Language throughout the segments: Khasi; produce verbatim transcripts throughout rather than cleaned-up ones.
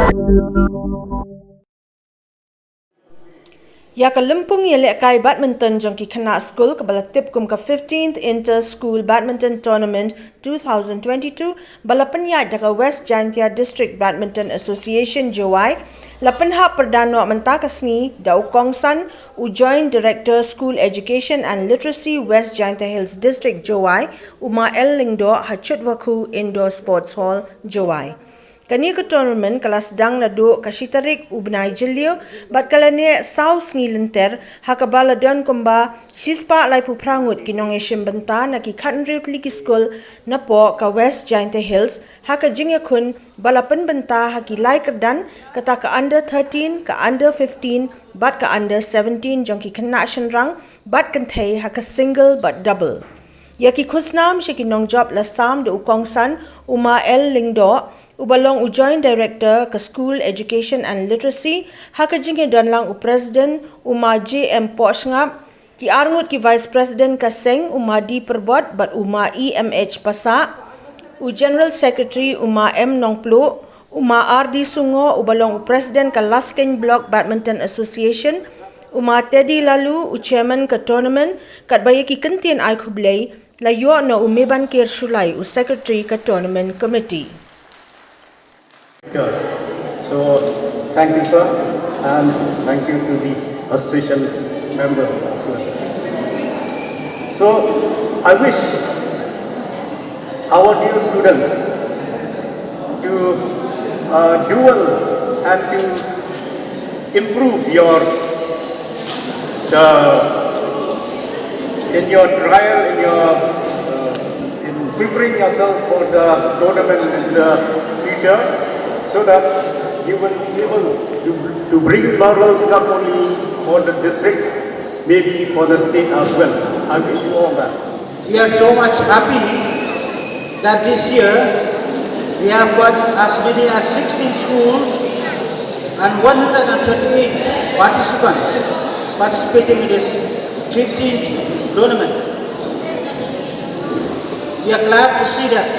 Ïa ka lympung ïalehkai badminton jong ki khynnah skul kaba la tip kum ka fifteenth Inter School Badminton Tournament two thousand twenty-two ba la pynïaid da ka West Jaintia District Badminton Association, Jowai, la pynhap pyrda noh mynta ka sngi da u kongsan, u Joint Director School Education and Literacy, West Jaintia Hills District, Jowai, u Ma L Lyngdoh, ha Chutwakhu Indoor Sports Hall, Jowai. Kane ka tournament ka la sdang naduh ka shi tarik u bnai Jylliew bad ka la neh saw sngi lynter, ha kaba la don kumba shispah laiphew phra ngut ki nongïashim bynta na ki khathynriew tylli ki skul napoh ka West Jaintia Hills, ha ka jingïakhun ba la pynbynta ha ki lai kyrdan, kata ka under thirteen, ka under fifteen bad ka under seventeen jong ki khynnah shynrang bad kynthei ha ka single bad double. Ïa ki khusnam sha ki nongjop la sam da u kongsan, u Ma L Lyngdoh, uba long u Joint Director ka School Education and Literacy, ha ka jingïadonlang u President, u Ma J M Pohshngap, ki arngut ki Vice President ka seng, u Ma D Pyrbot bad u Ma E M H Passah, u General Secretary u Ma M Nongpluh, u Ma R D Sungoh, uba long u President ka Laskein Block Badminton Association, u Ma Teddy Laloo, u Chairman ka tournament, katba ïa ki kyntien ai khublei la ïoh na u Meban Ker Shullai, u Secretary ka Tournament Committee. So, thank you, sir, and thank you to the association members as well. So, I wish our dear students to uh, do well and to improve your the in your trial, in your uh, in preparing yourself for the tournament in the future, so that you will be able to, to bring laurels not only for the district, maybe for the state as well. I wish you all that. We are so much happy that this year we have got as many as sixteen schools and one hundred thirty-eight participants participating in this fifteenth tournament. We are glad to see that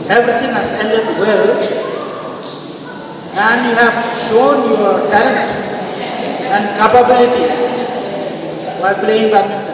everything has ended well and you have shown your talent and capability while playing badminton.